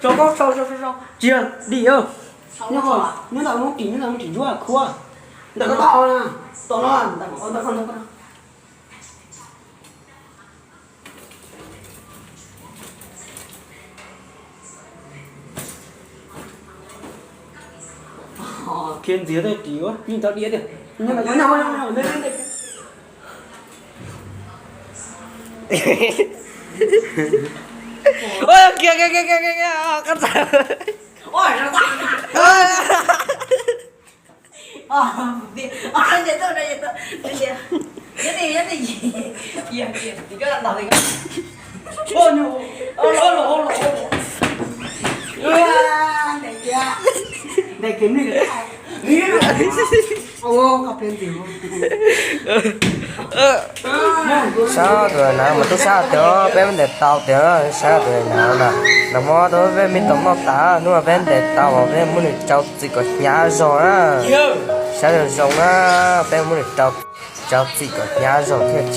Tso koj, tso, tso, tso, tso. Tsis yog dim. Nyob ntawm lub ris, nyob ntawm lub ris ntsuab khuab. Ntawm koj tau na. Tom no, ntawm koj, ntawm koj, ntawm koj. Khiav ntxiv tej ris ua yeej tau diam tiag. Nyob, nyob, nyob, nyob, nyob. Kiag, kiag, kiag, kiag, kiag, qab txawm. Sab tus na mas tub sab tias peb muab ntes tau tias sab tus na na. Nag hmo tau peb me tau noj tas, hnub no peb ntes tau peb muab nws rau txim kom hnyav zog na. Sab zoo zoo na, peb muab nws rau, rau txim kom hnyav zog thiaj